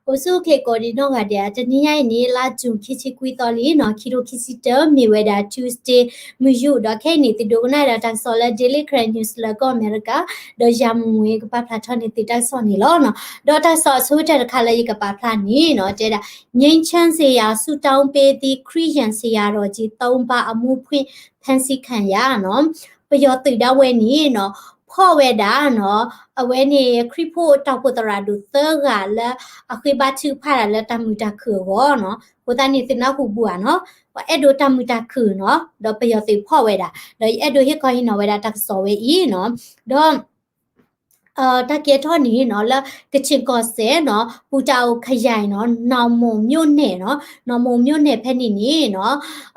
အိၣ်ဆူၣ်အိၣ်ချ့ကိးဒံးနီၢ်ဂၤဒဲး, တနံၤညါအံၤန့ၣ် လါ June ခံဆံခွံသီလံနီၤ, ခံထိခံဆံတၢ မ့ၢ်ဝဲဒၣ် Tuesday မုၢ်ယူာ်, ဒီးခဲအံၤန့ၣ် သုဒိကနၣ်ဝဲဒၣ်တၢ်ကစီၣ်လၢ Daily Karen News လၢကီၢ်အမဲရကၤ, ဒီးယၤမူဝ့ကပာ်ဖျါထီၣ်န့ၢ်သုတၢ်ကစီၣ်န့ၣ်လီၤနီၤ. ဒီးတၢ်ကစီၣ်အဆိကတၢၢ်တခါလၢယကပာ်ဖျါန့ၣ်နီၤ, တဲဒၣ် ငြိမ်းချမ်းစေရာ ဆုတောင်းပေးသည် ခရစ်ယာန်ဆရာတော်ကြီး သုံးပါး အမှုဖွင့်ဖမ်းဆီးခံရနီၤ, ပယီၤသုးဒၣ်ဝဲန့ၣ်နီၤ, ဖီၣ်ဝဲဒၣ်နီၤ, အဝဲန့ၣ် ခရံာ်ဖိတၢ်အိၣ်ဖှိၣ်သရၣ်ဒိၣ်သၢဂၤလၢ အဃ့ဘါထုကဖၣ်တၢ်လၢတၢ်မုာ်တၢ်ခုၣ်အဂီၢ်နီၤ, အဃိသတးန့ၣ် သုနၢ်ဟူဘူးဧါနီၤ, ပှၤအဲၣ်ဒိးတၢ်မုာ်တၢ်ခုၣ်နီၤ, ဒီးပယီၤသုးဖီၣ်ဝဲဒၣ်, ဒီးယအဲၣ်ဒိးဟ့ၣ်ခီဟ့ၣ်နီၤဝဲဒၣ်တၢ်ကစီၣ်ဝဲအံၤနီၤ, ဒီး တၢ်ကဲထီၣ်န့ၣ်နီၤ, လၢကချ့ၣ်ကီၢ်စဲၣ်နီၤ, ပူၤတၢ်အိၣ်ခယၤနီၤ, နီၢ်မိၢ်မျိၣ်နဲၣ်နီၤ, နီၢ်မိၢ်မျိၣ်နဲၣ်ဖဲန့ၣ်န့ၣ်နီၤ,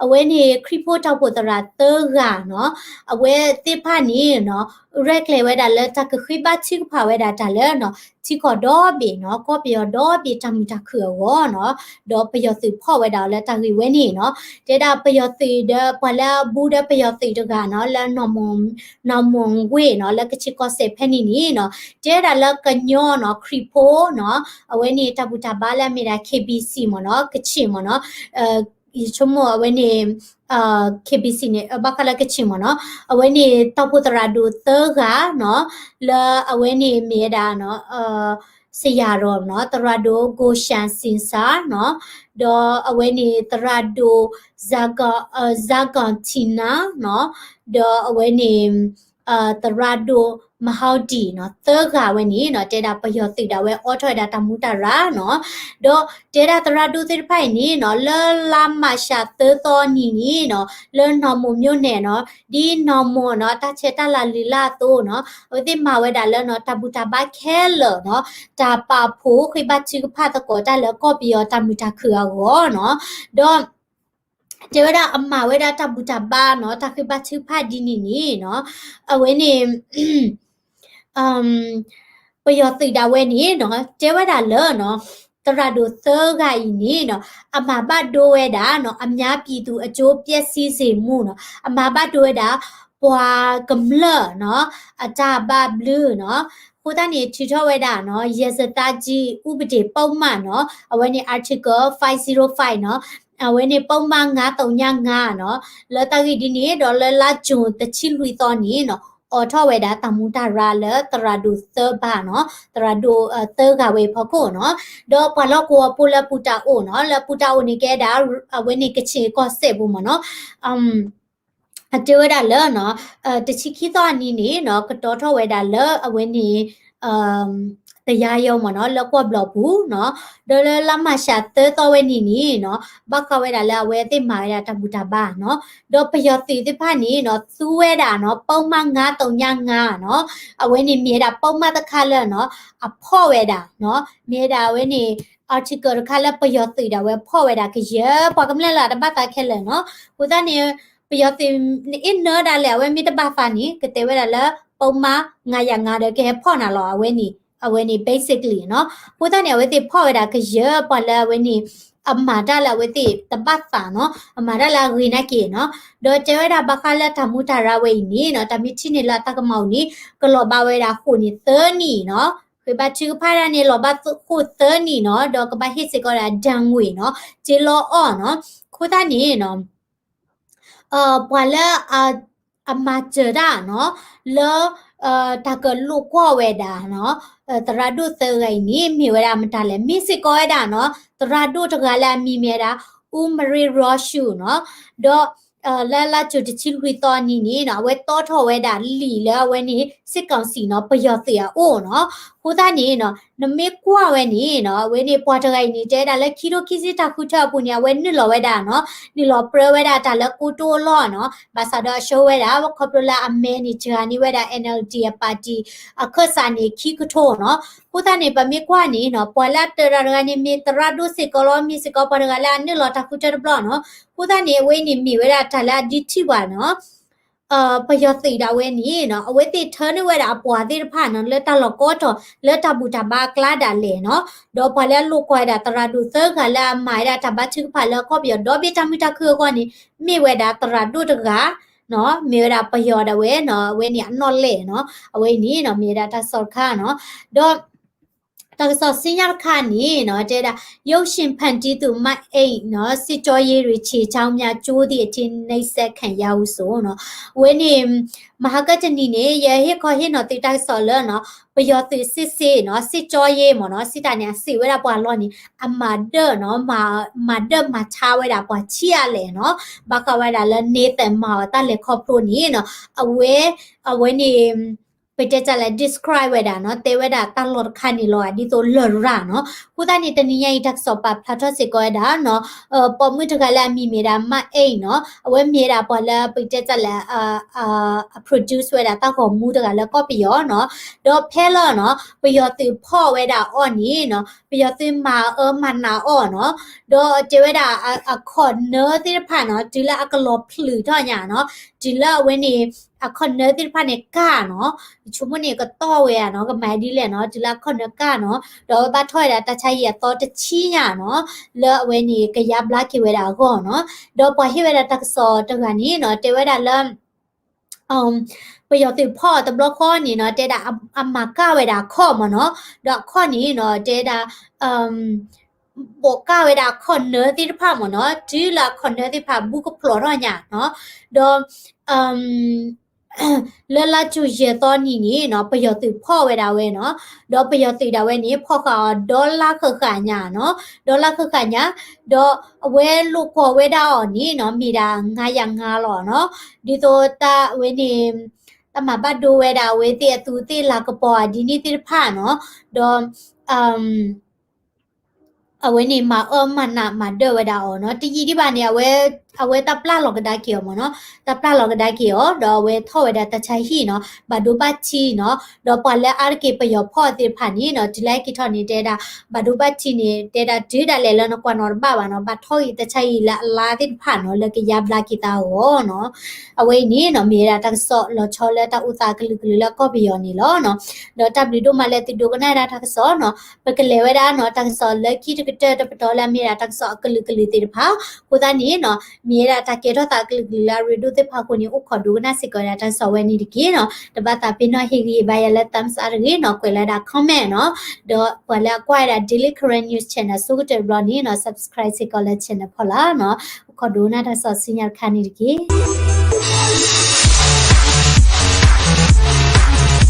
အဝဲန့ၣ် ခရံာ်ဖိတၢ်အိၣ်ဖှိၣ်သရၣ်သၢဂၤနီၤ, အဝဲသ့ၣ်တဖၣ်န့ၣ်နီၤ, ရဲၣ်ကျဲၤဝဲဒၣ်လၢတၢ်ကဃ့ဘါထုကဖၣ်ဝဲဒၣ်တၢ်လၢနီၤ, ထံကီၢ်ဒီဘ့ၣ်နီၤ, ကီၢ်ပယီၤဒီဘ့ၣ်တၢ်မုာ်တၢ်ခုၣ်အဂီၢ်နီၤ, ဒီးပယီၤသုးဖီၣ်ဝဲဒၣ်အီၤလၢတၢ်ဂ့ၢ်ဝဲန့ၣ်နီၤ, တဲဒၣ်ပယီၤသုးဒီး ပှၤလၢအဘူးဒီးပယီၤသုးတဂၤနီၤ, လၢနီၢ်မိၢ် နီၢ်မိၢ်ဝ့ၢ်နီၤ, လၢကချ့ၣ်ကီၢ်စဲၣ်ဖဲန့ၣ်န့ၣ်နီၤ, တဲဒၣ်လၢကညီနီၤ, ခရံာ်ဖိနီၤ, အဝဲန့ၣ်တၢ်ဘူၣ်တၢ်ဘါလၢအမ့ၢ်ဒၣ် K B C မ့ၢ်နီၤ, ကချ့ၣ်မ့ၢ်နီၤ, ယဆိကမိၣ်အဝဲန့ၣ် K B C န့ၣ် ဘၣ်ဃးလၢကချ့ၣ်မ့ၢ်နီၤ, အဝဲန့ၣ်တၢ်အိၣ်ဖှိၣ်သရၣ်ဒိၣ်သၢဂၤနီၤ, လၢအဝဲန့ၣ်မ့ၢ်ဝဲဒၣ်နီၤ ဆရာတော်နီၤ, သရၣ်ဒိၣ် ကိုရှန်စင်ဆာနီၤ, ဒီးအဝဲန့ၣ်သရၣ်ဒိၣ် ဇာဂေါင်ထီနာနီၤ, ဒီးအဝဲန့ၣ် သရၣ်ဒိၣ် မဟီဒံနီၤ, သၢဂၤဝဲန့ၣ်နီၤ, တဲဒၣ်ပယီၤသုးဒၣ်ဝဲအိးထီၣ်ဝဲဒၣ်တၢ်မူးတၢ်ရၢ်နီၤ, ဒီးတဲဒၣ်သရၣ်ဒိၣ်သ့ၣ်တဖၣ်အံၤန့ၣ်နီၤ, လၢလါမးရှးသၢသီနံၤန့ၣ်နီၤ, လၢနီၢ်မိၢ်မျိၣ်နဲၣ်နီၤ, ဒ်နီၢ်မိၢ်နီၤ တၢ်ဆဲးတၢ်လၤလုၢ်လၢ်အသိးနီၤ, အဝဲသ့ၣ်မၤဝဲဒၣ်လၢနီၤ တၢ်ဘူၣ်တၢ်ဘါခဲလၢာ်နီၤ, တၢ်ပာ်ဖှိၣ်ဃ့ဘါထုကဖၣ်သကိးတၢ်လၢကီၢ်ပယီၤတၢ်မုာ်တၢ်ခုၣ်အဂီၢ်နီၤ, ဒီး တဲဝဲဒၣ်အမၤဝဲဒၣ်တၢ်ဘူၣ်တၢ်ဘါနီၤ, တၢ်ဃ့ဘါထုကဖၣ်ဒ်န့ၣ်န့ၣ်နီၤ, အဝဲန့ၣ် ပယီၤသုးဒၣ်ဝဲန့ၣ်နီၤ, တဲဝဲဒၣ်လၢနီၤ, သရၣ်ဒိၣ်သၢဂၤအံၤန့ၣ်နီၤ, အမၤဘၣ်ဒိဝဲဒၣ်နီၤ, အများပြည်သူအကျိုးပျက်စီးစေမှုနီၤ, အမၤဘၣ်ဒိဝဲဒၣ် ပှၤကမျၢၢ်နီၤ, အတၢ်ဘၣ်ဘျုးနီၤ, အဃိသတးန့ၣ် ထုးထီၣ်ဝဲဒၣ်နီၤ, ရာဇသတ်ကြီးဥပဒေပုဒ်မနီၤ, အဝဲန့ၣ် Article five zero fiveနီၤ, အဝဲန့ၣ် ပုဒ်မငါးသုညငါးနီၤ, လၢတၢ်ဂ့ၢ်ဒ်န့ၣ် ဒီးလၢလါ June တဆံလွံၢ်သီန့ၣ်နီၤ, အိးထီၣ်ဝဲဒၣ်တၢ်မူးတၢ်ရၢ်လၢသရၣ်ဒိၣ်သၢဘးနီၤ, သရၣ်ဒိၣ်သၢဂၤဝဲအဖီခိၣ်နီၤ, ဒီးပှၤလီၢ်ကဝီၤဖိလၢပူၤတၢ်အိၣ်နီၤ, လၢပူၤတၢ်အိၣ်န့ၣ်ကဲဒၣ် အဝဲန့ၣ်ကချ့ၣ်ကီၢ်စဲၣ်ပူၤမ့ၢ်နီၤ, အတဲဝဲဒၣ်လၢနီၤ, တဆံခံသီအနံၤန့ၣ်နီၤ, ကတီၤထီၣ်ဝဲဒၣ်လၢအဝဲန့ၣ် တရားရုံးမ့ၢ်နီၤ, လၢကီၢ်ဘျီၣ်ပူၤနီၤ, ဒီးလၢလါမးရှးသၢသီဝဲန့ၣ်န့ၣ်နီၤ, ဘၣ်ဃးဝဲဒၣ်လၢအဝဲသ့ၣ်မၤဝဲဒၣ်တၢ်ဘူၣ်တၢ်ဘါနီၤ, ဒီးပယီၤသုးသ့ၣ်တဖၣ်န့ၣ်နီၤ, သူဝဲဒၣ်နီၤ, ပုဒ်မငါးသုညငါနီၤ, အဝဲန့ၣ်မ့ၢ်ဝဲဒၣ်ပုဒ်မတခါလၢနီၤ, အဖီၣ်ဝဲဒၣ်နီၤ, မ့ၢ်ဝဲဒၣ်အဝဲန့ၣ် article တခါလၢပယီၤသုးဒၣ်ဝဲဖီၣ်ဝဲဒၣ်ကယဲၢ်ပှၤကမျၢၢ်လၢအတဘၣ်သးခဲလၢာ်နီၤ, အဃိသတးန့ၣ် ပယီၤသုး အ့ၣ်နၢဒၣ်လဲာ် အဝဲမ့ၢ်တဘၣ်သးန့ၣ် ကတဲဝဲဒၣ်လၢ ပုဒ်မငါးသုညငါဒီး ကဟဲဖီၣ်နၤလီၤ အဝဲန့ၣ်, အဝဲန့ၣ် basically နီၤ, အဃိသတးန့ၣ် အဝဲသ့ၣ်ဖီၣ်ဝဲဒၣ်ကယဲၢ်ပှၤလၢအဝဲန့ၣ် အမၤတၢ်လၢအဝဲသ့ၣ်တဘၣ်သးနီၤ, အမၤတၢ်လၢအဂ့ၤနာ်က့နီၤ, ဒီးတဲဝဲဒၣ်ဘၣ်ဃးလၢတၢ်မူးတၢ်ရၢ်ဝဲအံၤန့ၣ်နီၤ, တၢ်မ့ၢ်ထံၣ်န့ၢ်လၢအတၢ်ကမၣ်အံၤန့ၣ် ကလီၤဘၣ်ဝဲဒၣ်ဃိာ်န့ၣ်သၢနံၣ်နီၤ, ဃ့ဘါထုကဖၣ်ဒၣ်န့ၣ် လီၤဘၣ်ဃိာ်သၢနံၣ်နီၤ, ဒီးကဘၣ်ဟ့ၣ်စ့ၢ်ကီးဒၣ် ဒဏ်ငွေ နီၤ, စ့လီအီၣ်နီၤ, အဃိသတးန့ၣ်နီၤ ပှၤလၢ အမၤစၢၤတၢ်နီၤ, လၢ တၢ်ကလိာ်ကွီၢ်ဝဲဒၣ်နီၤ, သရၣ်ဒိၣ်သၢဂၤအံၤန့ၣ် မ့ၢ်ဝဲဒၣ်မတၤလဲၣ်, မ့ၢ်စ့ၢ်ကီးဝဲဒၣ်နီၤ, သရၣ်ဒိၣ်တဂၤလၢအမံၤမ့ၢ်ဝဲဒၣ် အူမရ့ရီရှုနီၤ, ဒီး လၢလါစူၤတဆံလွံၢ်သီနံၤန့ၣ်နီၤ, အဝဲတီထီၣ်ဝဲဒၣ်လံာ်လၢအဝဲန့ၣ် စစ်ကောင်စီနီၤ, ပယီၤသုးအအိၣ်နီၤ, အဃိသတးန့ၣ်နီၤ, နမ့ၢ်ကွၢ်ဝဲန့ၣ်နီၤ, အဝဲန့ၣ်ပှၤတဂၤအံၤန့ၣ် တဲဝဲဒၣ်လၢခံထိခံဆံတၢ်ဃုထၢအပူၤန့ၣ် အဝဲနုာ်လီၤဝဲဒၣ်နီၤ, နုာ်လီၤပြၢဝဲဒၣ်တၢ်လၢကိတိအလီၢ်နီၤ, ဘၣ်ဆၣ်ဒီးအဆှၢဝဲဒၣ် ခီဖျိလၢအမဲာ်န့ၣ် စှၤန့ၢ်ဝဲဒၣ် NLD အ party အခၢၣ်စးန့ၣ် ခံကထိနီၤ, အဃိသတးန့ၣ် ပမ့ၢ်ကွၢ်န့ၣ်နီၤ, ပှၤလၢအတၢၤတၢ်တဂၤန့ၣ် မ့ၢ်သရၣ်ဒိၣ်စ့ၢ်ကီးလီၤ, မ့ၢ်စ့ၢ်ကီးပှၤတဂၤလၢအနုာ်လီၤတၢ်ဃုထၢတဘျီနီၤ, အဃိသတးန့ၣ် အဝဲအံၤန့ၣ်မ့ၢ်ဝဲဒၣ်တၢ်လၢအဒုးထံၣ်ဘၣ်နီၤ ပယီၤသုးဒၣ်ဝဲန့ၣ်နီၤ, အဝဲသ့ၣ်ထၢနုာ်ဝဲဒၣ်အပှၤသ့ၣ်တဖၣ်နီၤ, လၢတၢ်လီၢ်ကိးတီၤ လၢတၢ်ဘူၣ်တၢ်ဘါအကျါဒၣ်လဲာ်နီၤ, ဒီးပှၤလၢအလိာ်ကွီၢ်ဝဲဒၣ်သရၣ်ဒိၣ်သၢဂၤလၢအမၤဝဲဒၣ်တၢ်ဘါထုကဖၣ်လၢကီၢ်ပယီၤဒီဘ့ၣ်တၢ်မုာ်တၢ်ခုၣ်အဂီၢ်န့ၣ် မ့ၢ်ဝဲဒၣ်သရၣ်ဒိၣ်တဂၤနီၤ, မ့ၢ်ဝဲဒၣ်ပယီၤဒၣ်ဝဲနီၤ, အဝဲန့ၣ်အနီၣ်လဲၣ်နီၤ, အဝဲအံၤန့ၣ်နီၤ မ့ၢ်ဝဲဒၣ်တၢ်ကစီၣ်တခါနီၤ, ဒီး တၢ်ကစီၣ်ဆူညါတခါန့ၣ်နီၤ တဲဒၣ် ရုပ်ရှင်ဖန်တီးသူ မၣ်အ့ၣ်နီၤ စစ်ကြောရေးတွေ ခြေချောင်းများကျိုးသည့်အထိ နှိပ်စက်ခံရဦးဆိုနီၤ အဝဲန့ၣ် မဟါကတနံၤန့ၣ် ယဟ့ၣ်ခီဟ့ၣ်နီၤသုတၢ်ကစီၣ်လၢနီၤ ပယီၤသုးစစ်ဆေးနီၤ စစ်ကြောရေးမ့ၢ်နီၤ စံးတၢ်န့ၣ် အစံးဝဲဒၣ်ပှၤလီၢ်န့ၣ် အမၤဒၢၣ်နီၤ မၤဒၢၣ်မၤဆါဝဲဒၣ်ပှၤဆံးအါလဲၣ်နီၤ ဘၣ်ဃးဝဲဒၣ်လၢ Nathan မၤအီၤတၢ်လဲၤခီဖျိန့ၣ်နီၤ အဝဲ အဝဲန့ၣ် ပတဲတၢ်လဲၣ် describe ဝဲဒၣ်နီၤ တဲဝဲဒၣ်တၢ်လီၢ်တခါန့ၣ်လီၤဂာ်ဒ်သိးလရာ်နီၤ အဃိသတးန့ၣ် တနံၤညါအံၤတၢ်ကစီၣ်ပာ်ဖျါထီၣ်စ့ၢ်ကီးဝဲဒၣ်နီၤ ပိာ်မုၣ်တဂၤလၢအမံၤမ့ၢ်ဒၣ် မၣ်အ့ၣ်နီၤ အဝဲမ့ၢ်ဝဲဒၣ်ပှၤလၢပတဲတၢ်လဲၣ် အ produce ဝဲဒၣ်တၢ်ဂီၤမူတဂၤလၢကီၢ်ပယီၤနီၤ ဒီးဖဲလၢနီၤ ပယီၤသုးဖီၣ်ဝဲဒၣ်အီၤန့ၣ်နီၤ ပယီၤသုးမၤအၢမၤနးအီၤနီၤ ဒီးတဲဝဲဒၣ် အခီၣ်နၢသ့ၣ်တဖၣ်နီၤ တုၤလၢအကလီၤဖျုးထီၣ်ညါနီၤ တုၤလၢအဝဲန့ၣ် အခီၣ်နၢသ့ၣ်တဖၣ်န့ၣ်ကၢ်နီၤ ယဆိကမိၣ်န့ၣ်ကတီၢ်ဝဲဧါနီၤ ကမၤဒ်လဲၣ်နီၤ တုၤလၢအခီၣ်နၢကၢ်နီၤ ဒီးဘၣ်ထီၣ်ဝဲဒၣ်တၢ်ဆါဟံၣ်အသီတဆံညါနီၤ လၢအဝဲန့ၣ်ကယါဘျါက့ၤဝဲဒၣ်အဂီၢ်နီၤ ဒီးပှၤဟ့ၣ်ဝဲဒၣ်တၢ်ကစီၣ်တဂၤန့ၣ်နီၤ တဲဝဲဒၣ်လၢ ပယီၤသုးဖီၣ်အီၤတဘျီဃီန့ၣ်နီၤ တဲဒၣ်အမၤကၢ်ဝဲဒၣ်အခီၣ်မ့ၢ်နီၤ ဒီးအခီၣ်န့ၣ်နီၤ တဲဒၣ် ဘိးကၢ်ဝဲဒၣ်အခီၣ်နၢသ့ၣ်တဖၣ်မ့ၢ်နီၤ တုၤလၢအခီၣ်နၢသ့ၣ်တဖၣ်ဘူးကဖျိးထီၣ်ညါနီၤ ဒီး လၢလါကၠူၤယဲၢ်သီနံၤန့ၣ်နီၤ ပယီၤသုးဖီၣ်ဝဲဒၣ်ဝဲနီၤ ဒီးပယီၤသုးဒၣ်ဝဲန့ၣ် ဖီၣ်ဃာ်အီၤဒီလါဃၣ်ဃၣ်ညါနီၤ ဒီလါဃၣ်ဃၣ်ညါ ဒီးအဝဲလိာ်ကွီၢ်ဝဲဒၣ်အီၤန့ၣ်နီၤ မ့ၢ်ဒၣ်ငါးရာငါးလီၤနီၤ ဒ်သိးတၢ်ဝဲန့ၣ် တၢ်မၤဘၣ်ဒိဝဲဒၣ်အဝဲသ့ၣ်အသူးသ့ၣ်လၤကပီၤအဒ်န့ၣ်သ့ၣ်တဖၣ်နီၤ ဒီး အဝဲန့ၣ်မၤအၢမၤနးမၤဒၢၣ်ဝဲဒၣ်အီၤနီၤ တယံာ်ဒံးဘၣ်န့ၣ် အဝဲတၢ်ပျၢ်လီၤကဒါက့ၤအီၤမ့ၢ်နီၤ တၢ်ပျၢ်လီၤကဒါက့ၤအီၤ ဒီးအဝဲထီၣ်ဝဲဒၣ်တၢ်ဆါဟံၣ်နီၤ ဘၣ်ဒိဘၣ်ထံးနီၤ ဒီးပှၤလၢအါတက့ၢ်ပယီၤဖီၣ်သ့ၣ်တဖၣ်န့ၣ်နီၤ တုၤလၢဟဲက့ၤထီၣ်န့ၣ် တဲဒၣ် ဘၣ်ဒိဘၣ်ထံးန့ၣ် တဲဒၣ်တုၤဒၣ်လဲာ်လၢနကွၢ်နီၤတဘၣ်ဘၣ်နီၤ ဘၣ်ထီၣ်ဂ့ၤတၢ်ဆါဟံၣ်လၢအလါသ့ၣ်တဖၣ်နီၤ လၢကယါဘျါက့ၤသးအဂီၢ်နီၤ အဝဲအံၤန့ၣ်နီၤ မ့ၢ်ဝဲဒၣ်တၢ်ကစီၣ်လီၤဆီလၢတၢ်အိၣ်သးကလုာ်ကလုာ်လၢကီၢ်ပယီၤန့ၣ်လီၤနီၤ ဒီးတၢ်ဘျုးဒိၣ်မးလၢသုဒိကနၣ်ဝဲဒၣ်တၢ်ကစီၣ်နီၤ ပကလဲၤဝဲဒၣ်နီၤ တၢ်ကစီၣ်လၢခံတကတၢၢ်တပတီၢ်လၢအမ့ၢ်ဒၣ်တၢ်ကစီၣ်အကလုာ်ကလုာ်သ့ၣ်တဖၣ် အဃိသတးန့ၣ်နီၤ မ့ၢ်ဝဲဒၣ်တၢ်ကဲထီၣ်သးကလုာ်ကလုာ်လၢအရ့ဒိၣ်သ့ၣ်တဖၣ်အဃိန့ၣ် အိၣ်ခိးဒိကနၣ်စ့ၢ်ကီးဝဲဒၣ်တၢ်ကစီၣ်ဝဲန့ၣ်တက့ၢ်နီၤ တဘၣ်သးပ့ၤနီၣ်ဟ့ၣ်ဂံၢ်ဘါယၤလၢ thumbs up တဂ့ၤနီၤ ကွဲးလီၤဝဲဒၣ် comment နီၤ ဒီးပှၤလၢအကွၢ်ဝဲဒၣ် Daily Karen News Channel ဆိကတၢၢ်တဘျီန့ၣ်နီၤ subscribe စ့ၢ်ကီးလၢ channel ဖီလာ်နီၤ အိၣ်ခိးဒိကနၣ်တၢ်ကစီၣ်ဆူညါတခါန့ၣ်တက့ၢ်